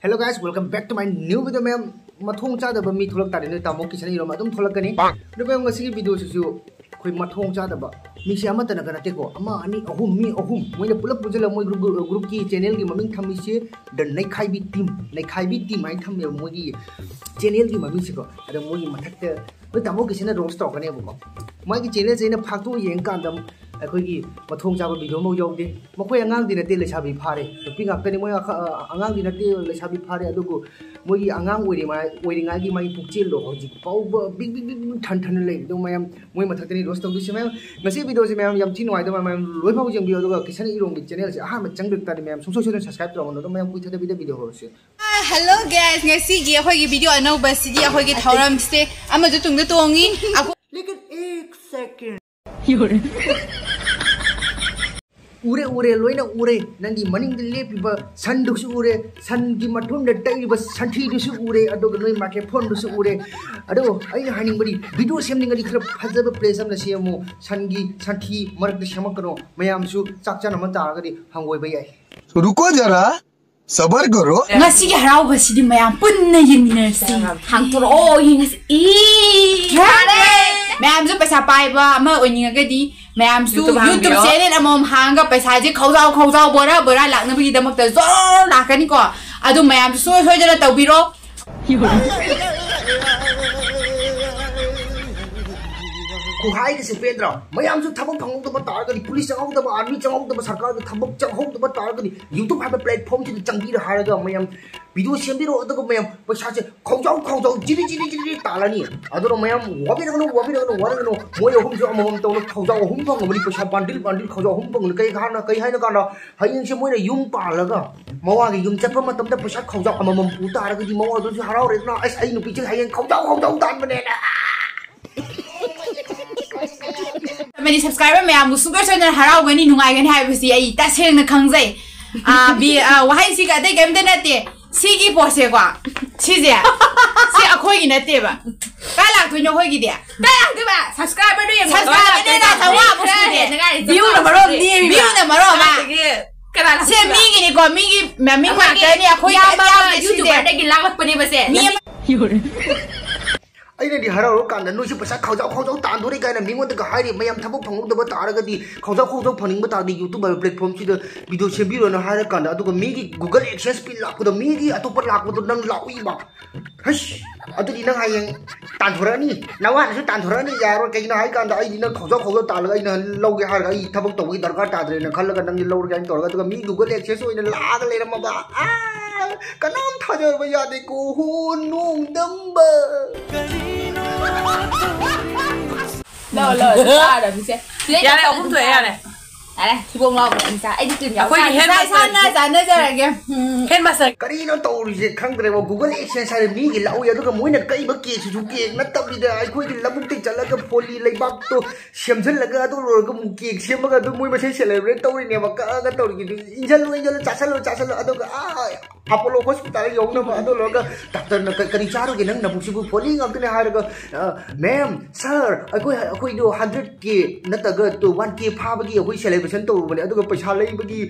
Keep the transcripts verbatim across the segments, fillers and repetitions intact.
Hello guys, welcome back to my new video, ꯃꯌꯥꯝ꯫ ꯃꯊꯣꯡ ꯆꯥꯗꯕ ꯃꯤ ꯊꯣꯛꯂꯛ ꯇꯥꯔꯦ ꯅꯣꯏ ꯇꯥꯃꯣ ꯀꯤꯁꯟ ꯏꯔꯣꯝ ꯑꯗꯨꯝ ꯊꯣꯛꯂꯛꯀꯅꯤ꯫ ꯑꯗꯣ ꯃꯌꯥꯝ, ꯉꯁꯤꯒꯤ ꯚꯤꯗꯤꯑꯣꯁꯤꯁꯨ ꯑꯩꯈꯣꯏ ꯃꯊꯣꯡ ꯆꯥꯗꯕ ꯃꯤꯁꯦ ꯑꯃꯠꯇꯅꯒ ꯅꯠꯇꯦꯀꯣ, ꯑꯃ, ꯑꯅꯤ, ꯑꯍꯨꯝ, ꯃꯤ ꯑꯍꯨꯝ, ꯃꯣꯏꯅ ꯄꯨꯂꯞ ꯄꯨꯟꯁꯤꯜꯂꯒ ꯃꯣꯏ ꯒ꯭ꯔꯨꯞ, ꯒ꯭ꯔꯨꯞꯀꯤ ꯆꯦꯅꯦꯜꯒꯤ ꯃꯃꯤꯡ ꯊꯝꯃꯤꯁꯦ The ꯅꯩꯈꯥꯏꯕꯤ Team, ꯅꯩꯈꯥꯏꯕꯤ Team ꯍꯥꯏꯅ ꯊꯝꯃꯦꯕ ꯃꯣꯏꯒꯤ ꯆꯦꯅꯦꯜꯒꯤ ꯃꯃꯤꯡꯁꯦꯀꯣ꯫ ꯑꯗꯣ ꯃꯣꯏꯒꯤ ꯃꯊꯛꯇ ꯅꯣꯏ ꯇꯥꯃꯣ ꯀꯤꯁꯟꯅ ꯔꯣꯁ ꯇꯧꯔꯛꯀꯅꯦꯕꯀꯣ꯫ ꯃꯥꯒꯤ ꯆꯦꯅꯦꯜꯁꯦ ꯑꯩꯅ ꯐꯥꯛꯇꯣꯛꯑ ꯌꯦꯡꯀꯥꯟꯗ ꯑꯩꯈꯣꯏꯒꯤ ꯃꯊꯣꯡ ꯆꯥꯕ ꯚꯤꯗꯤꯑꯣ ꯑꯃꯐꯥꯎ ꯌꯥꯎꯗꯦ꯫ ꯃꯈꯣꯏ ꯑꯉꯥꯡꯗꯤ ꯅꯠꯇꯦ, ꯂꯩꯁꯥꯕꯤ ꯐꯥꯔꯦ, ꯅꯨꯄꯤ ꯉꯥꯛꯇꯅꯤ ꯃꯣꯏ꯫ ꯑꯈ-, ꯑ, ꯑꯉꯥꯡꯗꯤ ꯅꯠꯇꯦ, ꯂꯩꯁꯥꯕꯤ ꯐꯥꯔꯦ꯫ ꯑꯗꯨꯕꯨ ꯃꯣꯏꯒꯤ ꯑꯉꯥꯡ ꯑꯣꯏꯔꯤꯉꯥꯏ-, ꯑꯣꯏꯔꯤꯉꯥꯏꯒꯤ ꯃꯥꯒꯤ ꯄꯨꯛꯆꯦꯜꯗꯣ ꯍꯧꯖꯤꯛ ꯐꯥꯎꯕ ꯕꯤꯛ ꯕꯤꯛ ꯕꯤꯛ ꯕꯤꯛ ꯊꯟ ꯊꯟꯅ ꯂꯩꯔꯤꯗꯣ ꯃꯌꯥꯝ꯫ ꯃꯣꯏ ꯃꯊꯛꯇꯅꯤ ꯔꯣꯁ ꯇꯧꯗꯣꯏꯁꯦ ꯃꯌꯥꯝ꯫ ꯉꯁꯤ ꯚꯤꯗꯤꯑꯣꯁꯦ ꯃꯌꯥꯝ ꯌꯥꯝ ꯊꯤ ꯅꯨꯡꯉꯥꯏꯗꯧꯕ ꯃꯌꯥꯝ, ꯂꯣꯏꯐꯥꯎ ꯌꯦꯡꯕꯤꯌꯨ꯫ ꯑꯗꯨꯒ ꯀꯤꯁꯟ ꯏꯔꯣꯝꯒꯤ ꯆꯦꯅꯦꯜꯁꯦ ꯑꯍꯥꯟꯕ ꯆꯪꯗ꯭ꯔ ꯇꯥꯔꯗꯤ ꯃꯌꯥꯝ ꯁꯨꯡꯁꯣꯏ ꯁꯣꯏꯗꯅ ꯁꯕꯁꯀ꯭ꯔꯥꯏꯕ ꯇꯧꯔꯝꯃꯣ꯫ ꯑꯗꯣ ꯃꯌꯥꯝ ꯀꯨꯏꯊꯗꯕꯤꯗ ꯚꯤꯗꯤꯑꯣ ꯍꯧꯔꯁꯦ꯫ Hello guys, ꯉꯁꯤꯒꯤ ꯑꯩꯈꯣꯏꯒꯤ ꯚꯤꯗꯤꯑꯣ ꯑꯅꯧꯕꯁꯤꯗꯤ ꯑꯩꯈꯣꯏꯒꯤ ꯊꯧꯔꯝꯁꯦ ꯑꯃꯁꯨ ꯇꯨꯡꯗ ꯇꯣꯡꯉꯤ꯫ ꯑꯩꯈꯣꯏ लेकिन एक सेकंड। ꯎꯔꯦ, ꯎꯔꯦ, ꯂꯣꯏꯅ ꯎꯔꯦ꯫ ꯅꯪꯒꯤ ꯃꯅꯤꯡꯗ ꯂꯦꯞꯄꯤꯕ ꯁꯟꯗꯨꯁꯨ ꯎꯔꯦ, ꯁꯟꯒꯤ ꯃꯊꯨꯟꯗ ꯇꯛꯏꯕ ꯁꯟꯊꯤꯗꯨꯁꯨ ꯎꯔꯦ, ꯑꯗꯨꯒ ꯅꯣꯏ ꯃꯥꯏꯀ꯭ꯔꯣꯐꯣꯟꯗꯨꯁꯨ ꯎꯔꯦ꯫ ꯑꯗꯣ ꯑꯩꯅ ꯍꯥꯏꯅꯤꯡꯕꯗꯤ, ꯚꯤꯗꯤꯑꯣ ꯁꯦꯝꯅꯤꯡꯉꯗꯤ ꯈꯔ ꯐꯖꯕ ꯄ꯭ꯂꯦꯁ ꯑꯃꯗ ꯁꯦꯝꯃꯨ꯫ ꯁꯟꯒꯤ ꯁꯟꯊꯤ ꯃꯔꯛꯇ ꯁꯦꯝꯃꯛꯀꯅꯣ꯫ ꯃꯌꯥꯝꯁꯨ ꯆꯥꯛ ꯆꯥꯅꯕ ꯇꯥꯔꯒꯗꯤ ꯍꯪꯒꯣꯏꯕ ꯌꯥꯏ꯫ रुको जरा, सबर करो। ꯉꯁꯤꯒꯤ ꯍꯔꯥꯎꯕꯁꯤꯗꯤ ꯃꯌꯥꯝ ꯄꯨꯟꯅ ꯌꯦꯡꯃꯤꯟꯅꯔꯁꯤ꯫ ꯍꯥꯡꯗꯣꯔꯛꯑꯣ, ꯌꯦꯡꯉꯁꯤ꯫ ꯏ! ꯌꯥꯔꯦ! ꯃꯌꯥꯝꯁꯨ ꯄꯩꯁꯥ ꯄꯥꯏꯕ ꯑꯃ ꯑꯣꯏꯅꯤꯡꯉꯒꯗꯤ ꯃꯌꯥꯝꯁꯨ YouTube ꯍꯥꯡꯕꯤꯌꯣ꯫ YouTube ꯆꯦꯅꯦꯜ ꯑꯃꯃꯝ ꯍꯥꯡꯉꯒ ꯄꯩꯁꯥꯁꯦ ꯈꯧꯖꯥꯎ ꯈꯧꯖꯥꯎ ꯕꯣꯔꯥ ꯕꯣꯔꯥ ꯂꯥꯛꯅꯕꯒꯤꯗꯃꯛꯇ ꯖꯣꯔ ꯂꯥꯛꯀꯅꯤꯀꯣ꯫ ꯑꯗꯨ ꯃꯌꯥꯝꯁꯨ ꯁꯨꯡꯁꯣꯏ ꯁꯣꯏꯗꯅ ꯇꯧꯕꯤꯔꯣ꯫ ꯈꯨꯍꯥꯏꯒꯁꯦ ꯄꯦꯟꯗ꯭ꯔꯣ? ꯃꯌꯥꯝꯁꯨ ꯊꯕꯛ ꯐꯪꯍꯧꯗꯕ ꯇꯥꯔꯒꯗꯤ, ꯄꯨꯂꯤꯁ ꯆꯪꯍꯧꯗꯕ, ꯑꯥꯔꯃꯤ ꯆꯪꯍꯧꯗꯕ, ꯁꯔꯀꯥꯔꯒꯤ ꯊꯕꯛ ꯆꯪꯍꯧꯗꯕ ꯇꯥꯔꯒꯗꯤ, YouTube ꯍꯥꯏꯕ ꯄ꯭ꯂꯦꯠꯐꯣꯝꯁꯤꯗ ꯆꯪꯕꯤꯔꯣ ꯍꯥꯏꯔꯒ ꯃꯌꯥꯝ ꯚꯤꯗꯤꯑꯣ ꯁꯦꯝꯕꯤꯔꯣ, ꯑꯗꯨꯒ ꯃꯌꯥꯝ ꯄꯩꯁꯥꯁꯦ ꯈꯧꯖꯥꯎ ꯈꯧꯖꯥꯎ ꯖꯤꯔꯤ ꯖꯤꯔꯤ ꯖꯤꯔꯤ ꯇꯥꯜꯂꯅꯤ꯫ ꯑꯗꯨꯅ ꯃꯌꯥꯝ ꯋꯥꯕꯤꯔꯒꯅꯨ, ꯋꯥꯕꯤꯔꯒꯅꯨ, ꯋꯥꯔꯒꯅꯨ꯫ ꯃꯣꯏ ꯑꯍꯨꯝꯁꯨ ꯑꯃꯃꯝ ꯇꯧꯅ ꯈꯧꯖꯥꯎ ꯑꯍꯨꯝ ꯐꯪꯉꯕꯅꯤ, ꯄꯩꯁꯥ ꯕꯟꯗꯤꯜ ꯕꯟꯗꯤꯜ ꯈꯧꯖꯥꯎ ꯑꯍꯨꯝ ꯐꯪꯉꯕꯅꯤ꯫ ꯀꯩ ꯍꯥꯏꯅ, ꯀꯩ ꯍꯥꯏꯅ ꯀꯥꯟꯗ, ꯍꯌꯦꯡꯁꯦ ꯃꯣꯏꯅ ꯌꯨꯝ ꯄꯥꯜꯂꯒ ꯃꯋꯥꯒꯤ ꯌꯨꯝ ꯆꯠꯄ ꯃꯇꯝꯗ ꯄꯩꯁꯥ ꯈꯧꯖꯥꯎ ꯑꯃꯃꯝ ꯄꯨ ꯇꯥꯔꯒꯗꯤ ꯃꯋꯥꯗꯨꯁꯨ ꯍꯔꯥꯎꯔꯦꯗꯅ, "ꯑꯁ, ꯑꯩ ꯅꯨꯄꯤꯁꯦ ꯍꯌꯦꯡ ꯈꯧꯖꯥꯎ ꯈꯧꯖꯥꯎ ꯇꯥꯟꯕꯅꯦꯅ"꯫ ꯑꯃꯗꯤ subscriber ꯃꯌꯥꯝꯕꯨ ꯁꯨꯡꯁꯣꯏ ꯁꯣꯏꯗꯅ ꯍꯔꯥꯎꯒꯅꯤ, ꯅꯨꯡꯉꯥꯏꯒꯅꯤ ꯍꯥꯏꯕꯁꯤ ꯑꯩ ꯇꯁꯦꯡꯅ ꯈꯪꯖꯩ꯫ ꯑꯥ, ꯕꯤ-, ꯑꯥ, ꯋꯥꯍꯩꯁꯤꯒ ꯑꯇꯩ ꯀꯩꯝꯇ ꯅꯠꯇꯦ꯫ ꯁꯤꯒꯤ ꯄꯣꯠꯁꯦꯀꯣ, ꯁꯤꯁꯦ, ꯁꯤ ꯑꯩꯈꯣꯏꯒꯤ ꯅꯠꯇꯦꯕ꯫ ꯀꯥꯏ ꯂꯥꯛꯇꯣꯏꯅꯣ ꯑꯩꯈꯣꯏꯒꯤꯗꯤ? ꯀꯥꯏ ꯂꯥꯛꯇꯣꯏꯕ? Subscriberꯗꯣ ꯌꯦꯡꯉꯣ꯫ Subscriberꯗꯨꯅ ꯆꯥꯝꯃꯉꯥ ꯐꯥꯎ ꯁꯨꯗꯦ꯫ ꯈꯔ ꯍꯦꯟꯅ ꯉꯥꯏꯔꯤ, ꯚ꯭ꯌꯨꯅ ꯆꯥꯝꯃꯉꯥ ꯃꯔꯣꯜ ꯁꯨꯗꯦ꯫ ꯅꯦꯝꯃꯤꯕ꯫ ꯚ꯭ꯌꯨꯅ ꯃꯔꯣꯜ ꯑꯃ꯫ ꯀꯥꯏꯗꯒꯤ? ꯀꯅꯥꯅ ꯁꯦ ꯍꯥꯏꯕ? ꯃꯤꯒꯤꯅꯤꯀꯣ, ꯃꯤꯒꯤ ꯃꯃꯤꯡ ꯑꯩꯈꯣꯏꯒꯤ ꯉꯥꯛꯇꯅꯤ, ꯑꯩꯈꯣꯏ ꯏꯌꯥꯝꯕ ꯌꯥꯎꯗꯦ ꯁꯤꯁꯦ꯫ YouTuberꯗꯒꯤ ꯂꯥꯛꯂꯛꯄꯅꯦꯕ ꯁꯦ꯫ ꯃꯤ ꯑꯃ ꯑꯩꯅꯗꯤ ꯍꯔꯥꯎꯔꯀꯥꯟꯗ ꯅꯣꯏꯁꯨ ꯄꯩꯁꯥ ꯈꯥꯎꯖꯥꯎ ꯈꯥꯎꯖꯥꯎ ꯇꯥꯟꯗꯣꯔꯦ ꯀꯥꯏꯅ ꯃꯤꯉꯣꯟꯗꯒ ꯍꯥꯏꯔꯤ, ꯃꯌꯥꯝ ꯊꯕꯛ ꯐꯪꯍꯧꯗꯕ ꯇꯥꯔꯒꯗꯤ ꯈꯥꯎꯖꯥꯎ ꯈꯥꯎꯖꯥꯎ ꯐꯪꯅꯤꯡꯕ ꯇꯥꯔꯗꯤ YouTuber platformꯁꯤꯗ video ꯁꯦꯝꯕꯤꯔꯣꯅ ꯍꯥꯏꯔꯀꯥꯟꯗ, ꯑꯗꯨꯒ ꯃꯤꯒꯤ Google AdSense ꯄꯤ ꯂꯥꯛꯄꯗꯣ, ꯃꯤꯒꯤ ꯑꯇꯣꯞꯄ ꯂꯥꯛꯄꯗꯣ ꯅꯪ ꯂꯥꯛꯎꯏꯕ꯫ ꯍꯩꯁ, ꯑꯗꯨꯗꯤ ꯅꯪ ꯍꯌꯦꯡ ꯇꯥꯟꯊꯣꯔꯛꯑꯅꯤ, ꯅꯋꯥꯅꯁꯨ ꯇꯥꯟꯊꯣꯔꯛꯑꯅꯤ, ꯌꯥꯔꯣꯏ꯫ ꯀꯩꯒꯤꯅꯣ ꯍꯥꯏꯀꯥꯟꯗ ꯑꯩꯗꯤ ꯅꯪ ꯈꯥꯎꯖꯥꯎ ꯈꯥꯎꯖꯥꯎ ꯇꯥꯜꯂꯒ ꯑꯩꯅ ꯂꯧꯒꯦ ꯍꯥꯏꯔꯒ ꯑꯩ ꯊꯕꯛ ꯇꯧꯕꯒꯤ ꯗꯔꯀꯥꯔ ꯇꯥꯗ꯭ꯔꯦꯅ ꯈꯜꯂꯒ ꯅꯪꯗꯤ ꯂꯧꯔꯒꯦ ꯍꯥꯏꯅ ꯇꯧꯔꯒ, ꯑꯗꯨꯒ ꯃꯤ Google AdSense ꯑꯣꯏꯅ ꯂꯥꯛꯑꯒ ꯂꯩꯔꯝꯃꯕ꯫ ꯑꯥ, ꯀꯅꯥꯝ ꯊꯥꯖꯕ ꯌꯥꯗꯦꯀꯣ, ꯍꯣ, ꯅꯣꯡꯗꯝꯕ꯫ ꯂꯧ, ꯂꯧ, ꯆꯥꯔꯗꯕꯅꯤꯁꯦ꯫ ꯁꯤꯗꯩ ꯌꯥꯔꯦ, ꯇꯧꯕ ꯑꯍꯨꯝ ꯊꯣꯛꯑꯦ, ꯌꯥꯔꯦ꯫ ꯌꯥꯔꯦ, ꯊꯤꯕꯣꯡ ꯂꯥꯎꯕ ꯏꯁꯥ꯫ ꯑꯩꯗꯤ ꯀꯔꯤꯝ ꯌꯥꯎ-, ꯑꯩꯈꯣꯏꯒꯤ ꯏꯁꯥ, hand ꯏꯁꯥ, ꯏꯁꯥꯅ massage꯫ ꯆꯥꯟꯅꯖꯔꯒꯦ꯫ ꯎꯝ꯫ Hand massage꯫ ꯀꯔꯤꯅꯣ ꯇꯧꯔꯤꯁꯦ ꯈꯪꯗ꯭ꯔꯦꯕ꯫ Google AdSense ꯍꯥꯏꯔꯦ ꯃꯤꯒꯤ ꯂꯧꯏ, ꯑꯗꯨꯒ ꯃꯣꯏꯅ ꯀꯛꯏꯕ cakeꯁꯤꯁꯨ cake ꯅꯠꯇꯕꯤꯗ ꯑꯩꯈꯣꯏꯒꯤ ꯂꯧꯕꯨꯛꯇ ꯆꯠꯂꯒ ꯐꯣꯂꯤ ꯂꯩꯕꯥꯛꯇꯣ ꯁꯦꯝꯖꯤꯜꯂꯒ ꯑꯗꯨ ꯂꯣꯏꯔꯒ ꯑꯃꯨꯛ cake ꯁꯦꯝꯃꯒ ꯑꯗꯨ ꯃꯣꯏ ꯃꯁꯦꯟ celebrate ꯇꯧꯔꯤꯅꯦꯕ, ꯀꯛꯑꯒ ꯇꯧꯔꯤꯗꯨ꯫ ꯏꯟꯖꯜꯂꯨ, ꯏꯟꯖꯜꯂꯨ, ꯆꯥꯁꯜꯂꯨ, ꯆꯥꯁꯜꯂꯨ, ꯑꯗꯨꯒ ꯑꯥ ꯑꯄꯣꯂꯣ ꯍꯣꯁꯄꯤꯇꯥꯜ ꯌꯧꯅꯕ꯫ ꯑꯗꯨ ꯂꯣꯏꯔꯒ ꯗꯥꯛꯇꯔꯅ "ꯀ-, ꯀꯔꯤ ꯆꯥꯔꯨꯒꯦ? ꯅꯪ ꯅꯕꯨꯛꯁꯤꯕꯨ ꯐꯣꯂꯤ ꯉꯥꯛꯇꯅꯦ" ꯍꯥꯏꯔꯒ, ꯑ, "Ma'am, sir, ꯑꯩꯈꯣꯏ, ꯑꯩꯈꯣꯏꯗꯣ hundred K ꯅꯠꯇ꯭ꯔꯒ one K ꯐꯥꯕꯒꯤ ꯑꯩꯈꯣꯏ celebration ꯇꯧꯔꯨꯕꯅꯦ, ꯑꯗꯨꯒ ꯄꯩꯁꯥ ꯂꯩꯕꯒꯤ,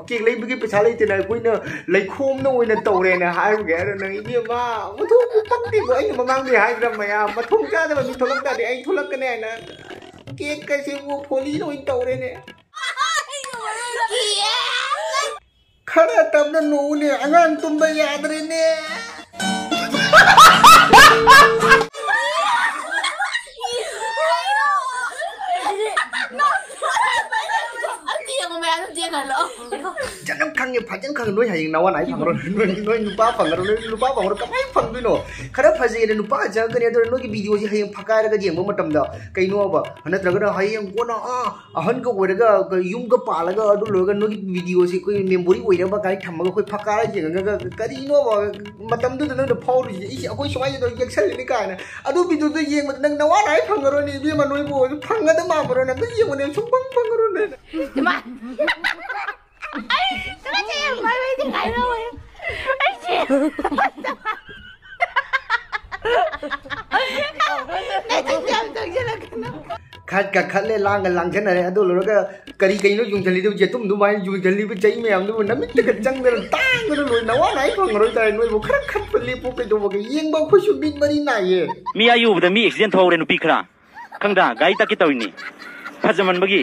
cake ꯂꯩꯕꯒꯤ ꯄꯩꯁꯥ ꯂꯩꯇꯅ ꯑꯩꯈꯣꯏꯅ ꯂꯩꯈꯣꯝꯅ ꯑꯣꯏꯅ ꯇꯧꯔꯦꯅ" ꯍꯥꯏꯔꯨꯒꯦ ꯍꯥꯏꯔꯣ ꯅꯪ? ꯏꯕꯦꯝꯃ, ꯃꯊꯣꯡ ꯄꯪꯗꯦꯀꯣ꯫ ꯑꯩꯅ ꯃꯃꯥꯡꯗ ꯍꯥꯏꯗ꯭ꯔꯥ ꯃꯌꯥꯝ, ꯃꯊꯣꯡ ꯆꯥꯗꯕ ꯃꯤ ꯊꯣꯛꯂꯛ ꯇꯥꯔꯗꯤ ꯑꯩ ꯊꯣꯛꯂꯛꯀꯅꯤ ꯍꯥꯏꯅ꯫ Cake ꯀꯁꯦ ꯏꯕꯨꯡꯉꯣ ꯐꯣꯂꯤꯅ ꯑꯣꯏꯅ ꯇꯧꯔꯦꯅꯦ꯫ ꯈꯔ ꯇꯞꯅ ꯅꯣꯛꯎꯅꯦ, ꯑꯉꯥꯡ ꯇꯨꯝꯕ ꯌꯥꯗ꯭ꯔꯦꯅꯦ꯫ ꯑꯝꯇ ꯌꯦꯡꯉꯣ ꯃꯌꯥꯝ, ꯑꯝꯇ ꯌꯦꯡꯍꯜꯂꯣ꯫ ꯐꯖꯅ ꯈꯪꯉꯦ, ꯐꯖꯅ ꯈꯪꯉꯦ꯫ ꯅꯣꯏ ꯍꯌꯦꯡ ꯅꯋꯥ ꯅꯥꯏ ꯐꯪꯉꯔꯣꯏ꯫ ꯅꯣꯏ, ꯅꯣꯏ ꯅꯨꯄꯥ ꯐꯪꯉꯔꯣꯏ, ꯅꯣꯏ ꯅꯨꯄꯥ ꯐꯪꯉꯔꯣꯏ꯫ ꯀꯃꯥꯏꯅ ꯐꯪꯗꯣꯏꯅꯣ? ꯈꯔ ꯐꯖꯩꯅ ꯅꯨꯄꯥ ꯆꯪꯉꯛꯀꯅꯤ, ꯑꯗꯨꯅ ꯅꯣꯏꯒꯤ videoꯁꯤ ꯍꯌꯦꯡ ꯐꯛꯀꯥꯏꯔꯒ ꯌꯦꯡꯕ ꯃꯇꯝꯗ ꯀꯩꯅꯣꯕ, ꯅꯠꯇ꯭ꯔꯒꯅ ꯍꯌꯦꯡ ꯀꯣꯟꯅ, ꯑꯥ, ꯑꯍꯟꯒ ꯑꯣꯏꯔꯒ ꯌꯨꯝꯒ ꯄꯥꯜꯂꯒ ꯑꯗꯨ ꯂꯣꯏꯔꯒ ꯅꯣꯏꯒꯤ videoꯁꯤ ꯑꯩꯈꯣꯏ memory ꯑꯣꯏꯅꯕ ꯀꯥꯏꯅ ꯊꯝꯃꯒ ꯑꯩꯈꯣꯏ ꯐꯛꯀꯥꯏꯔ ꯌꯦꯡꯉꯒ ꯀꯔꯤꯅꯣꯕ ꯃꯇꯝꯗꯨꯗ ꯅꯪꯅ ꯐꯥꯎꯔꯤꯁꯦ? "ꯏꯁ, ꯑꯩꯈꯣꯏ ꯁꯨꯃꯥꯏꯅ ꯇꯧꯔ ꯌꯦꯛꯁꯜꯂꯤꯅꯤ" ꯀꯥꯏꯅ꯫ ꯑꯗꯨ videoꯗꯣ ꯌꯦꯡꯕꯗ ꯅꯪ ꯅꯋꯥ ꯅꯥꯏ ꯐꯪꯉꯔꯣꯏꯅꯦ ꯏꯕꯦꯝꯃ, ꯅꯣꯏꯕꯨ ꯐꯪꯒꯗ ꯃꯥꯟꯕꯔꯣ? ꯅꯪ ꯌꯦꯡꯉꯨꯅꯦ, ꯁꯨꯡꯐꯪ ꯐꯪꯉꯔꯣꯏꯅꯦ꯫ ꯏꯃꯥ! ꯑꯩ ꯇꯨꯀꯠꯆꯩ, ꯌꯥꯝ ꯃꯥꯏ ꯃꯤꯠꯇ ꯀꯥꯏꯔꯛꯑꯣꯏ꯫ ꯑꯩ ꯁꯤ-, ꯅꯆꯤꯟ ꯌꯥꯝ ꯆꯪꯁꯤꯜꯂꯛꯀꯅꯨ꯫ ꯈꯠꯀ ꯈꯠꯂꯦ, ꯂꯥꯡꯒ ꯂꯥꯡꯖꯟꯅꯔꯦ꯫ ꯑꯗꯨ ꯂꯣꯏꯔꯒ ꯀꯔꯤ ꯀꯩꯅꯣ ꯌꯨꯡꯁꯤꯜꯂꯤꯗꯨꯕꯨ? ꯌꯦꯇꯨꯝ ꯑꯗꯨꯃꯥꯏꯅ ꯌꯨꯡꯁꯤꯜꯂꯤꯕ ꯆꯩ ꯃꯌꯥꯝꯗꯨꯕꯨ ꯅꯃꯤꯠꯇꯒ ꯆꯪꯗꯅ ꯇꯥꯡꯗꯅ ꯂꯣꯏ ꯅꯋꯥ ꯅꯥꯏ ꯐꯪꯉꯔꯣꯏ ꯇꯥꯔꯦ꯫ ꯅꯣꯏꯕꯨ ꯈꯔ ꯈꯠꯄ ꯂꯦꯞꯄꯨ꯫ ꯀꯩꯗꯧꯕꯒꯦ? ꯌꯦꯡꯕ ꯑꯩꯈꯣꯏꯁꯨ ꯃꯤꯠ ꯃꯔꯤ ꯅꯥꯏꯌꯦ꯫ ꯃꯤ ꯑꯌꯨꯕꯗ ꯃꯤ ꯑꯦꯛꯁꯤꯗꯦꯟ ꯊꯣꯛꯍꯧꯔꯦ, ꯅꯨꯄꯤ ꯈꯔ꯫ ꯈꯪꯗ, ꯒꯥꯔꯤ ꯇꯛꯀꯦ ꯇꯧꯔꯤꯅꯤ꯫ ꯐꯖꯃꯟꯕꯒꯤ꯫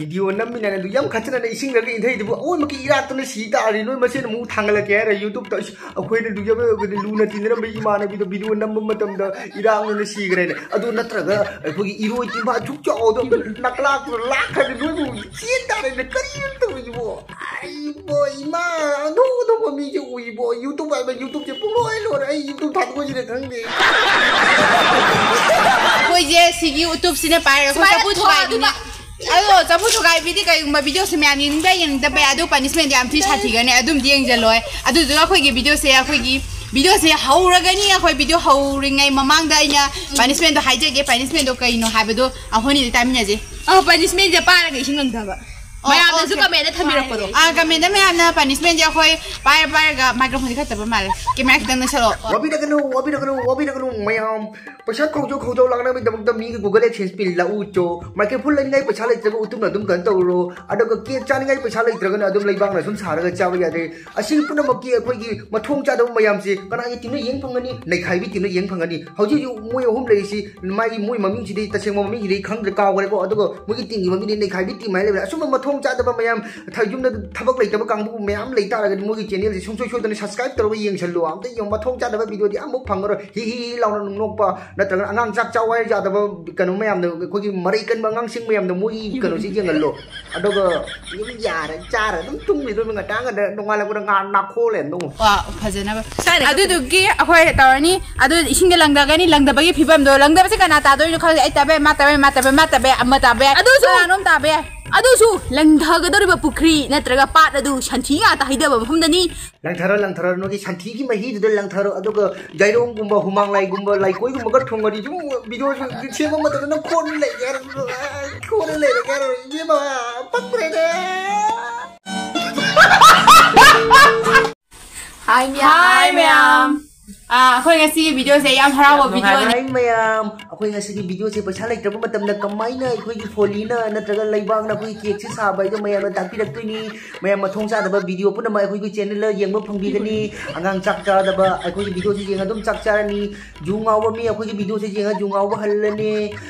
ꯚꯤꯗꯤꯑꯣ ꯅꯝꯃꯤꯟꯅꯅ ꯑꯗꯨ ꯌꯥꯝ ꯈꯠꯆꯅꯅ ꯏꯁꯤꯡꯗꯒ ꯏꯟꯊꯩꯗꯨꯕꯨ ꯑꯑꯣꯟꯕꯒꯤ ꯏꯔꯥꯛꯇꯨꯅ ꯁꯤ ꯇꯥꯔꯤ꯫ ꯅꯣꯏ ꯃꯁꯦꯟ ꯑꯃꯨꯛ ꯊꯥꯡꯒꯠꯂꯛꯀꯦ ꯍꯥꯏꯔ ꯌꯨꯇꯨꯕꯇ? ꯏꯁ, ꯑꯩꯈꯣꯏꯅ ꯂꯨꯖꯕ ꯂꯨꯅ ꯇꯤꯟꯅꯔꯝꯕ ꯏꯃꯥꯟꯅꯕꯤꯗꯣ ꯚꯤꯗꯤꯑꯣ ꯅꯝꯕ ꯃꯇꯝꯗ ꯏꯔꯥꯛꯅꯅ ꯁꯤꯈ꯭ꯔꯦꯅꯦ꯫ ꯑꯗꯨ ꯅꯠꯇ꯭ꯔꯒ ꯑꯩꯈꯣꯏꯒꯤ ꯏꯔꯣꯏ ꯇꯤꯟꯐꯥ ꯑꯁꯨꯛ ꯆꯥꯎꯗꯣ ꯑꯝꯇ ꯅꯛꯂꯥꯛꯇꯨꯅ ꯂꯥꯛꯈ꯭ꯔꯗꯤ ꯅꯣꯏꯕꯨ ꯆꯦꯟ ꯇꯥꯔꯦꯅꯦ꯫ ꯀꯔꯤꯅꯣ ꯇꯧꯔꯤꯁꯤꯕꯣ? ꯑꯩꯕꯣ, ꯏꯃꯥ, ꯑꯅꯧ ꯑꯅꯧꯕ ꯃꯤꯁꯦ ꯎꯏꯕꯣ꯫ ꯌꯨꯇꯨꯕ ꯍꯥꯏꯕ ꯌꯨꯇꯨꯕꯁꯦ ꯄꯨꯡꯂꯣꯏ ꯂꯣꯏꯔꯦ꯫ ꯑꯩ ꯌꯨꯇꯨꯕ ꯊꯥꯗꯣꯛꯑꯁꯤꯔ ꯈꯪꯗꯦ꯫ ꯑꯩꯈꯣꯏꯁꯦ ꯁꯤꯒꯤ ꯌꯨꯇꯨꯕꯁꯤꯅ ꯄꯥꯏꯔꯒ ꯑꯩꯈꯣꯏ ꯁꯨꯃꯥꯏꯅ ꯆꯐꯨ ꯊꯨꯒꯥꯏꯕꯤꯅꯦ꯫ ꯊꯣꯛꯑꯗꯤ ꯑꯗꯣ ꯆꯐꯨ ꯊꯨꯒꯥꯏꯕꯤꯗꯤ ꯀꯩꯒꯨꯝꯕ ꯚꯤꯗꯤꯑꯣꯁꯦ ꯃꯌꯥꯝ ꯌꯦꯡꯅꯤꯡꯕ ꯌꯥꯏ, ꯌꯦꯡꯅꯤꯡꯗꯕ ꯌꯥꯏ, ꯑꯗꯨ ꯄꯅꯤꯁꯃꯦꯟꯗꯤ ꯌꯥꯝ ꯊꯤ ꯁꯥꯊꯤꯒꯅꯤ, ꯑꯗꯨꯝꯗꯤ ꯌꯦꯡꯖꯜꯂꯣꯏ꯫ ꯑꯗꯨꯗꯨꯒ ꯑꯩꯈꯣꯏꯒꯤ ꯚꯤꯗꯤꯑꯣꯁꯦ, ꯑꯩꯈꯣꯏꯒꯤ ꯚꯤꯗꯤꯑꯣꯁꯦ ꯍꯧꯔꯒꯅꯤ꯫ ꯑꯩꯈꯣꯏ ꯚꯤꯗꯤꯑꯣ ꯍꯧꯔꯤꯉꯩ ꯃꯃꯥꯡꯗ ꯑꯩꯅ ꯄꯅꯤꯁꯃꯦꯟꯗꯣ ꯍꯥꯏꯖꯒꯦ꯫ ꯄꯅꯤꯁꯃꯦꯟꯗꯣ ꯀꯩꯅꯣ ꯍꯥꯏꯕꯗꯣ ꯑꯩꯈꯣꯏꯅꯤꯗꯤ ꯇꯥꯃꯤꯟꯅꯁꯦ꯫ ꯑ, ꯄꯅꯤꯁꯃꯦꯟꯁꯦ ꯄꯥꯔꯒ ꯏꯁꯤꯡ ꯂꯪꯊꯕ꯫ ꯑꯣ, ꯃꯌꯥꯝꯅꯁꯨ ꯑꯣꯀꯦ꯫ ꯀꯃꯦꯟꯗ ꯊꯝꯕꯤꯔꯛꯄꯗꯣ꯫ ꯑꯥ, ꯀꯃꯦꯟꯗ ꯃꯌꯥꯝꯅ ꯄꯅꯤꯁꯃꯦꯟꯁꯦ ꯑꯩꯈꯣꯏ ꯄꯥꯏꯔ ꯄꯥꯏꯔꯒ ꯃꯥꯏꯀ꯭ꯔꯣꯐꯣꯟꯁꯦ ꯈꯔ ꯇꯞꯄ ꯃꯥꯜꯂꯦ꯫ ꯀꯦꯃꯦꯔꯥ ꯈꯤꯇꯪ ꯅꯛꯁꯜꯂꯛꯑꯣ꯫ ꯋꯥꯕꯤꯔꯒꯅꯨ, ꯋꯥꯕꯤꯔꯒꯅꯨ, ꯋꯥꯕꯤꯔꯒꯅꯨ ꯃꯌꯥꯝ꯫ ꯄꯩꯁꯥ ꯈꯧꯖꯧ ꯈꯧꯖꯧ ꯂꯥꯛꯅꯕꯒꯤꯗꯃꯛꯇ ꯃꯤꯒꯤ Google AdSense ꯄꯤꯜ ꯂꯥꯛꯎ ꯆꯣ꯫ ꯃꯥꯏꯀ꯭ꯔꯣꯐꯣꯟ ꯂꯩꯅꯤꯡꯉꯥꯏ ꯄꯩꯁꯥ ꯂꯩꯇ꯭ꯔꯒ ꯎꯇꯨꯝꯅ ꯑꯗꯨꯝ ꯀꯩꯅꯣ ꯇꯧꯔꯨꯔꯣ꯫ ꯑꯗꯨꯒ ꯀꯦꯛ ꯆꯥꯅꯤꯡꯉꯥꯏ ꯄꯩꯁꯥ ꯂꯩꯇ꯭ꯔꯒꯅ ꯑꯗꯨꯝ ꯂꯩꯕꯥꯛꯅ ꯁꯨꯝ ꯁꯥꯔꯒ ꯆꯥꯕ ꯌꯥꯔꯦ꯫ ꯑꯁꯤ ꯄꯨꯝꯅꯃꯛꯀꯤ ꯑꯩꯈꯣꯏꯒꯤ ꯃꯊꯣꯡ ꯆꯥꯗꯕ ꯃꯌꯥꯝꯁꯤ ꯀꯅꯥꯒꯤ ꯇꯤꯝꯅ ꯌꯦꯡ ꯐꯪꯒꯅꯤ? ꯅꯩꯈꯥꯏꯕꯤ ꯇꯤꯝꯅ ꯌꯦꯡ ꯐꯪꯒꯅꯤ꯫ ꯍꯧꯖꯤꯛ ꯍꯧꯖꯤꯛ ꯃꯣꯏ ꯑꯍꯨꯝ ꯂꯩꯔꯤꯁꯤ, ꯃꯥꯒꯤ ꯃꯣꯏ ꯃꯃꯤꯡꯁꯤꯗꯤ, ꯇꯁꯦꯡꯕ ꯃꯃꯤꯡꯁꯤꯗꯤ ꯑꯩ ꯈꯪꯗ꯭ꯔꯦ, ꯀꯥꯎꯈ꯭ꯔꯦꯀꯣ꯫ ꯑꯗꯨꯒ ꯃꯣꯏꯒꯤ ꯇꯤꯝꯒꯤ ꯃꯃꯤꯡꯗꯤ ꯅꯩꯈꯥꯏꯕꯤ ꯇꯤꯝ ꯍꯥꯏꯅ ꯂꯩꯕꯅꯦ꯫ ꯑꯁꯨꯝꯕ ꯃꯊꯣꯡ ꯆꯥꯗꯕ ꯃꯌꯥꯝ, ꯊ-, ꯌꯨꯝꯗ ꯊꯕꯛ ꯂꯩꯇꯕ ꯀꯥꯡꯕꯨ ꯃꯌꯥꯝ ꯂꯩ ꯇꯥꯔꯒꯗꯤ ꯃꯣꯏꯒꯤ ꯆꯦꯅꯦꯜꯁꯤ ꯁꯨꯡꯁꯣꯏ ꯁꯣꯏꯗꯅ ꯁꯕꯁꯀ꯭ꯔꯥꯏꯕ ꯇꯧꯔꯒ ꯌꯦꯡꯁꯜꯂꯨ꯫ ꯑꯝꯇ ꯌꯦꯡꯉꯨ, ꯃꯊꯣꯡ ꯆꯥꯗꯕ ꯚꯤꯗꯤꯑꯣꯗꯤ ꯑꯃꯨꯛ ꯐꯪꯉꯔꯣꯏ꯫ ꯍꯤ ꯍꯤ ꯍꯤ ꯂꯥꯎꯅ ꯅꯣꯛꯄ, ꯅꯠꯇ꯭ꯔꯒꯅ ꯑꯉꯥꯡ ꯆꯥꯛ ꯆꯥꯎ ꯍꯥꯏ ꯌꯥꯗꯕ ꯀꯩꯅꯣ ꯃꯌꯥꯝꯗꯣ, ꯑꯩꯈꯣꯏꯒꯤ ꯃꯔꯩ ꯀꯟꯕ ꯑꯉꯥꯡꯁꯤꯡ ꯃꯌꯥꯝꯗꯣ ꯃꯣꯏꯒꯤ ꯀꯩꯅꯣꯁꯤ ꯌꯦꯡꯍꯜꯂꯣ꯫ ꯑꯗꯨꯒ ꯌꯨꯝ ꯌꯥꯔ ꯆꯥꯔ ꯑꯗꯨꯝ ꯇꯨꯝꯈꯤꯗꯣꯏꯕ, ꯉꯟꯇꯥ ꯉꯟꯇꯥ ꯅꯣꯡꯉꯥꯜꯂꯛꯄꯗ ꯉꯥ ꯅꯥꯈꯣꯛꯑ ꯂꯩꯔꯝꯗꯧ꯫ ꯋꯥ, ꯐꯖꯅꯕ꯫ ꯁ꯭ꯋꯥꯏꯗ ꯑꯗꯨꯗꯨꯒꯤ ꯑꯩꯈꯣꯏ ꯇꯧꯔꯅꯤ꯫ ꯑꯗꯨ ꯏꯁꯤꯡꯗ ꯂꯪꯊꯒꯅꯤ꯫ ꯂꯪꯊꯕꯒꯤ ꯐꯤꯕꯝꯗꯣ, ꯂꯪꯊꯕꯁꯦ ꯀꯅꯥ ꯇꯥꯗꯣꯏꯅꯣ ꯈꯪꯗꯦ꯫ ꯑꯩ ꯇꯥꯕ ꯌꯥꯏ, ꯃꯥ ꯇꯥꯕ ꯌꯥꯏ, ꯃꯥ ꯇꯥꯕ ꯌꯥꯏ, ꯃꯥ ꯇꯥꯕ ꯌꯥꯏ, ꯑꯗꯨꯁꯨ ꯀꯅꯥꯅꯣꯝ ꯇꯥꯕ ꯌꯥꯏ꯫ ꯑꯗꯨꯁꯨ ꯂꯪꯊꯒꯗꯧꯔꯤꯕ ꯄꯨꯈ꯭ꯔꯤ ꯅꯠꯇ꯭ꯔꯒ ꯄꯥꯠ ꯑꯗꯨ ꯁꯟꯊꯤ ꯉꯥꯛꯇ ꯍꯩꯊꯕ ꯃꯐꯝꯗꯅꯤ꯫ ꯂꯪꯊꯔꯣ, ꯂꯪꯊꯔꯣ, ꯅꯣꯏꯒꯤ ꯁꯟꯊꯤꯒꯤ ꯃꯍꯤꯗꯨꯗ ꯂꯪꯊꯔꯣ꯫ ꯑꯗꯨꯒ ꯌꯥꯏꯔꯣꯡꯒꯨꯝꯕ, ꯍꯨꯃꯥꯡꯂꯥꯏꯒꯨꯝꯕ, ꯂꯩꯀꯣꯏꯒꯨꯝꯕꯒ ꯊꯨꯡꯉꯗꯤ ꯁꯨꯝ ꯚꯤꯗꯤꯑꯣꯁꯨ ꯁꯦꯝꯕ ꯃꯇꯝꯗ ꯅꯪ ꯈꯣꯟ ꯂꯩꯒꯦ ꯍꯥꯏꯔ-, ꯈꯣꯟ ꯂꯩꯔꯒꯦ ꯍꯥꯏꯔ-, ꯏꯕꯦꯝꯃ, ꯄꯛꯇ꯭ꯔꯦꯅꯦ꯫ ꯍꯥꯏ ꯃꯌꯥꯝ꯫ ꯍꯥꯏ ꯃꯌꯥꯝ꯫ ꯑꯥ, ꯑꯩꯈꯣꯏ ꯉꯁꯤꯒꯤ ꯚꯤꯗꯤꯑꯣꯁꯦ ꯌꯥꯝ ꯍꯔꯥꯎꯕ ꯚꯤꯗꯤꯑꯣꯅꯤ꯫ ꯍꯥꯏ ꯃꯌꯥꯝ, ꯑꯩꯈꯣꯏ ꯉꯁꯤꯒꯤ ꯚꯤꯗꯤꯑꯣꯁꯦ ꯄꯩꯁꯥ ꯂꯩꯇ꯭ꯔꯕ ꯃꯇꯝꯗ ꯀꯃꯥꯏꯅ ꯑꯩꯈꯣꯏꯒꯤ ꯐꯣꯂꯤꯅ ꯅꯠꯇ꯭ꯔꯒ ꯂꯩꯕꯥꯛꯅ ꯑꯩꯈꯣꯏꯒꯤ ꯀꯦꯛꯁꯦ ꯁꯥꯕ ꯍꯥꯏꯗꯣ ꯃꯌꯥꯝꯅ ꯇꯥꯛꯄꯤꯔꯛꯇꯣꯏꯅꯤ꯫ ꯃꯌꯥꯝ ꯃꯊꯣꯡ ꯆꯥꯗꯕ ꯚꯤꯗꯤꯑꯣ ꯄꯨꯝꯅꯃꯛ ꯑꯩꯈꯣꯏꯒꯤ ꯆꯦꯅꯦꯜꯗ ꯌꯦꯡꯕ ꯐꯪꯕꯤꯒꯅꯤ꯫ ꯑꯉꯥꯡ ꯆꯥꯛ ꯆꯥꯗꯕ ꯑꯩꯈꯣꯏꯒꯤ ꯚꯤꯗꯤꯑꯣꯁꯦ ꯌꯦꯡꯉ ꯑꯗꯨꯝ ꯆꯥꯛ ꯆꯥꯔꯅꯤ꯫ ꯖꯨ ꯉꯥꯎꯕ ꯃꯤ ꯑꯩꯈꯣꯏꯒꯤ ꯚꯤꯗꯤꯑꯣꯁꯦ ꯌꯦꯡꯉ ꯖꯨ ꯉꯥꯎꯕ ꯍꯜꯂꯅꯤ꯫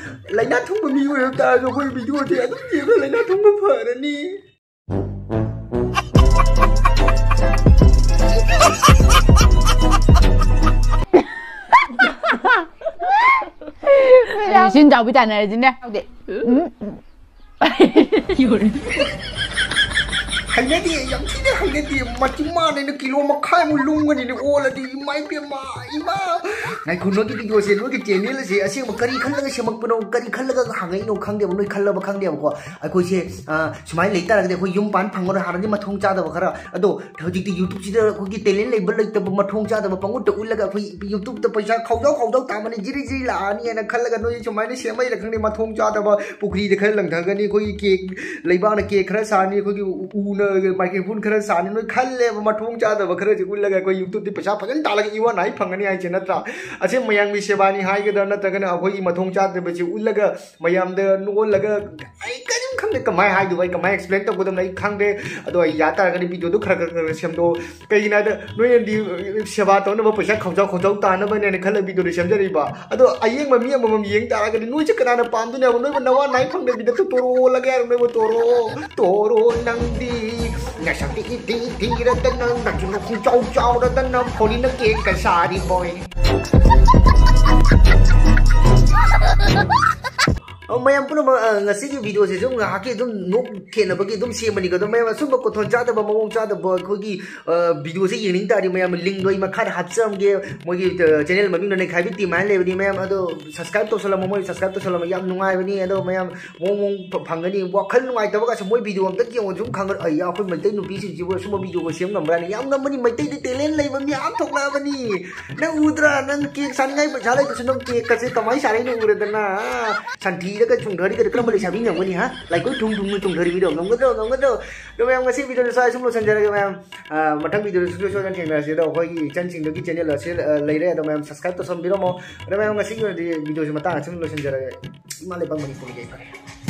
ꯂꯥꯏꯅꯥ ꯊꯨꯡꯕ ꯃꯤ ꯑꯣꯏꯔꯝ ꯇꯥꯔꯁꯨ ꯑꯩꯈꯣꯏꯒꯤ ꯚꯤꯗꯤꯑꯣꯁꯦ ꯑꯗꯨꯝ ꯌꯦꯡꯉ ꯂꯥꯏꯅꯥ ꯊꯨꯡꯕ ꯐꯔꯅꯤ꯫ ꯁꯤꯟ ꯆꯥꯎꯕꯤ ꯇꯥꯟꯅꯔꯁꯤꯅꯦ꯫ ꯎꯝ꯫ ꯍꯩꯅꯗꯦ, ꯌꯥꯝ ꯊꯤꯅ ꯍꯩꯅꯗꯦ꯫ ꯃꯆꯤꯟ ꯃꯥꯟꯅꯩꯅ ꯀꯤꯂꯣ ꯃꯈꯥꯏꯃꯨꯛ ꯂꯨꯝꯒꯅꯤꯅꯦ ꯑꯣꯜꯂꯗꯤ꯫ ꯏꯃꯥ ꯏꯕꯦꯝꯃ, ꯏꯃꯥ꯫ ꯉꯥꯏꯈꯣ, ꯅꯣꯏꯒꯤ ꯚꯤꯗꯤꯑꯣꯁꯦ, ꯅꯣꯏꯒꯤ ꯆꯦꯅꯦꯜ ꯑꯁꯦ ꯑꯁꯦꯡꯕ ꯀꯔꯤ ꯈꯜꯂꯒ ꯁꯦꯝꯃꯛꯄꯅꯣ, ꯀꯔꯤ ꯈꯜꯂꯒ ꯍꯪꯉꯛꯏꯅꯣ ꯈꯪꯗꯦꯕ, ꯅꯣꯏ ꯈꯜꯂꯕ ꯈꯪꯗꯦꯕꯀꯣ꯫ ꯑꯩꯈꯣꯏꯁꯦ, ꯑ, ꯁꯨꯃꯥꯏꯅ ꯂꯩ ꯇꯥꯔꯒꯗꯤ ꯑꯩꯈꯣꯏ ꯌꯨꯝ ꯄꯥꯟ ꯐꯪꯉꯔꯣꯏ꯫ ꯍꯥꯟꯅꯗꯤ ꯃꯊꯣꯡ ꯆꯥꯗꯕ ꯈꯔ, ꯑꯗꯣ ꯍꯧꯖꯤꯛꯇꯤ YouTubeꯁꯤꯗ ꯑꯩꯈꯣꯏꯒꯤ talent ꯂꯩꯕ ꯂꯩꯇꯕ ꯃꯊꯣꯡ ꯆꯥꯗꯕ ꯄꯪꯎꯠꯇ ꯎꯠꯂꯒ ꯑꯩꯈꯣꯏ YouTubeꯇ ꯄꯩꯁꯥ ꯈꯥꯎꯖꯥꯎ ꯈꯥꯎꯖꯥꯎ ꯇꯥꯟꯕꯅꯤ, ꯖꯤꯔꯤ ꯖꯤꯔꯤ ꯂꯥꯛꯑꯅꯤ ꯍꯥꯏꯅ ꯈꯜꯂꯒ ꯅꯣꯏ ꯁꯨꯃꯥꯏꯅ ꯁꯦꯝꯃꯛꯏꯔ ꯈꯪꯗꯦ, ꯃꯊꯣꯡ ꯆꯥꯗꯕ ꯄꯨꯈ꯭ꯔꯤꯗ ꯈꯔ ꯂꯪꯊꯒꯅꯤ, ꯑꯩꯈꯣꯏꯒꯤ cake, ꯂꯩꯕꯥꯛꯅ cake ꯈꯔ ꯁꯥꯅꯤ, ꯑꯩꯈꯣꯏꯒꯤ ꯎꯅ microphone ꯈꯔ ꯁꯥꯅꯤ, ꯅꯣꯏ ꯈꯜꯂꯦꯕ ꯃꯊꯣꯡ ꯆꯥꯗꯕ ꯈꯔꯁꯦ ꯎꯠꯂꯒ ꯑꯩꯈꯣꯏ YouTubeꯇꯤ ꯄꯩꯁꯥ ꯐꯖꯅ ꯇꯥꯜꯂꯒ ꯏꯋꯥ ꯅꯥꯏ ꯐꯪꯒꯅꯤ ꯍꯥꯏꯁꯦ ꯅꯠꯇ꯭ꯔꯥ? ꯑꯁꯦꯡꯕ ꯃꯌꯥꯝꯒꯤ ꯁꯦꯕꯥꯅꯤ ꯍꯥꯏꯒꯗ꯭ꯔꯥ, ꯅꯠꯇ꯭ꯔꯒꯅ ꯑꯩꯈꯣꯏꯒꯤ ꯃꯊꯣꯡ ꯆꯥꯗꯕꯁꯦ ꯎꯠꯂꯒ ꯃꯌꯥꯝꯗ ꯅꯣꯛꯍꯜꯂꯒ ꯑꯩ ꯀꯔꯤꯝ ꯈꯪꯗꯦ, ꯀꯃꯥꯏꯅ ꯍꯥꯏꯗꯣꯏꯕ, ꯑꯩ ꯀꯃꯥꯏꯅ explain ꯇꯧꯒꯗꯕꯅꯣ ꯑꯩ ꯈꯪꯗꯦ꯫ ꯑꯗꯣ ꯑꯩ ꯌꯥ ꯇꯥꯔꯒꯗꯤ videoꯗꯣ ꯈꯔ ꯈꯔ ꯈꯔ ꯁꯦꯝꯗꯣꯛꯑꯣ꯫ ꯀꯩꯒꯤꯅꯣ ꯍꯥꯏꯗ ꯅꯣꯏꯅꯗꯤ ꯁꯦꯕꯥ ꯇꯧꯅꯕ ꯄꯩꯁꯥ ꯈꯥꯎꯖꯥꯎ ꯈꯥꯎꯖꯥꯎ ꯇꯥꯅꯕꯅꯦꯅ ꯈꯜꯂ videoꯗꯣ ꯁꯦꯝꯖꯔꯤꯕ꯫ ꯑꯗꯣ ꯑꯌꯦꯡꯕ ꯃꯤ ꯑꯃꯃꯝ ꯌꯦꯡ ꯇꯥꯔꯒꯗꯤ ꯅꯣꯏꯁꯦ ꯀꯅꯥꯅ ꯄꯥꯝꯗꯣꯏꯅꯣ ꯍꯥꯏꯕ? ꯅꯣꯏꯕꯨ ꯅꯋꯥ ꯅꯥꯏ ꯐꯪꯗꯕꯤꯗ ꯇꯣꯔꯣ ꯑꯣꯜꯂꯒꯦ ꯍꯥꯏꯔꯣ? ꯅꯣꯏꯕꯨ ꯇꯣꯔꯣ, ꯇꯣꯔꯣ ꯅꯪꯗꯤ ꯅꯁꯛꯇꯤ ꯏꯊꯤ ꯊꯤꯔꯗꯅ, ꯅꯆꯤꯟ ꯅꯈꯣꯡ ꯆꯥꯎ ꯆꯥꯎꯔꯗꯅ, ꯐꯣꯟꯅꯤꯅ cake ꯀ ꯁꯥꯔꯤꯕꯣꯏ꯫ ꯑ, ꯃꯌꯥꯝ ꯄꯨꯝꯅꯃꯛ, ꯑ, ꯉꯁꯤꯒꯤ videoꯁꯤꯁꯨ ꯉꯥꯏꯍꯥꯛꯀꯤ ꯑꯗꯨꯝ ꯅꯣꯛ ꯈꯦꯠꯅꯕꯒꯤ ꯑꯗꯨꯝ ꯁꯦꯝꯕꯅꯤꯀꯣ꯫ ꯑꯗꯣ ꯃꯌꯥꯝ ꯑꯁꯨꯝꯕ ꯀꯣꯟꯊꯣꯟ ꯆꯥꯗꯕ, ꯃꯑꯣꯡ ꯆꯥꯗꯕ, ꯑꯩꯈꯣꯏꯒꯤ, ꯑ, videoꯁꯦ ꯌꯦꯡꯅꯤꯡ ꯇꯥꯔꯗꯤ ꯃꯌꯥꯝ linkꯗꯣ ꯑꯩ ꯃꯈꯥꯗ ꯍꯥꯞꯆꯔꯝꯒꯦ꯫ ꯃꯣꯏꯒꯤ, ꯑ, channel ꯃꯃꯤꯡꯗꯣ ꯅꯩꯈꯥꯏꯕꯤ team ꯍꯥꯏꯅ ꯂꯩꯕꯅꯤ ꯃꯌꯥꯝ꯫ ꯑꯗꯣ subscribe ꯇꯧꯁꯜꯂꯝꯃꯣ, ꯃꯣꯏ subscribe ꯇꯧꯁꯜꯂꯝꯃꯣ, ꯌꯥꯝ ꯅꯨꯡꯉꯥꯏꯕꯅꯤ꯫ ꯑꯗꯣ ꯃꯌꯥꯝ ꯃꯑꯣꯡ ꯃꯑꯣꯡ ꯐ-, ꯐꯪꯒꯅꯤ꯫ ꯋꯥꯈꯜ ꯅꯨꯡꯉꯥꯏꯇꯕꯒꯁꯦ ꯃꯣꯏ video ꯑꯝꯇ ꯌꯦꯡꯉꯣ, ꯁꯨꯝ ꯈꯪꯒꯅꯤ꯫ ꯑꯩ, ꯑꯩꯈꯣꯏ ꯃꯩꯇꯩ ꯅꯨꯄꯤꯁꯤꯡꯁꯤꯕꯨ ꯑꯁꯨꯝꯕ videoꯒ ꯁꯦꯝ ꯉꯝꯕ꯭ꯔꯥꯅꯦ? ꯌꯥꯝ ꯉꯝꯕꯅꯤ, ꯃꯩꯇꯩꯗꯤ talent ꯂꯩꯕ ꯃꯤ ꯌꯥꯝ ꯊꯣꯛꯂꯛꯑꯕꯅꯤ꯫ ꯅꯪ ꯎꯗ꯭ꯔꯥ? ꯅꯪ cake ꯁꯥꯅꯤꯡꯉꯥꯏ ꯄꯩꯁꯥ ꯂꯩꯇ꯭ꯔꯁꯨ ꯅꯪ cakeꯀꯁꯦ ꯀꯃꯥꯏꯅ ꯁꯥꯔꯛꯏꯅꯣ ꯎꯔꯦꯗꯅ? ꯁꯟꯊꯤꯗ ꯆꯣꯡꯊꯔꯤꯒꯗꯤ ꯀꯔꯝꯕ ꯂꯩꯁꯥꯕꯤ ꯉꯝꯒꯅꯤ, ꯍꯥ? ꯂꯥꯏꯀꯣꯏ ꯊꯨꯝ ꯊꯨꯝꯅ ꯆꯣꯡꯊꯔꯤꯕꯤꯗꯣ ꯉꯝꯒꯗ꯭ꯔꯣ, ꯉꯝꯒꯗ꯭ꯔꯣ? ꯑꯗꯣ ꯃꯌꯥꯝ, ꯉꯁꯤ video ꯁ꯭ꯋꯥꯏ ꯁꯨꯝ ꯂꯣꯏꯁꯤꯟꯖꯔꯒꯦ ꯃꯌꯥꯝ꯫ ꯑ, ꯃꯊꯪ video ꯗ ꯁꯨꯡꯁꯣꯏ ꯁꯣꯏꯗꯅ ꯊꯦꯡꯅꯔꯁꯤ꯫ ꯑꯗꯣ ꯑꯩꯈꯣꯏꯒꯤ ꯏꯆꯟꯁꯤꯡꯗꯨꯒꯤ channel ꯑꯁꯤ, ꯑ, ꯂꯩꯔꯦ꯫ ꯑꯗꯣ ꯃꯌꯥꯝ subscribe ꯇꯧꯁꯟꯕꯤꯔꯝꯃꯣ꯫ ꯑꯗꯣ ꯃꯌꯥꯝ, ꯉꯁꯤꯒꯤ ꯑꯣꯏꯅꯗꯤ video ꯁꯤ ꯃꯇꯥꯡ ꯑꯁꯤꯗ ꯂꯣꯏꯁꯤꯟꯖꯔꯒꯦ꯫ ꯏꯃꯥ ꯂꯩꯕꯥꯛ ꯃꯅꯤꯄꯨꯔꯒꯤ ꯌꯥꯏꯐꯔꯦ꯫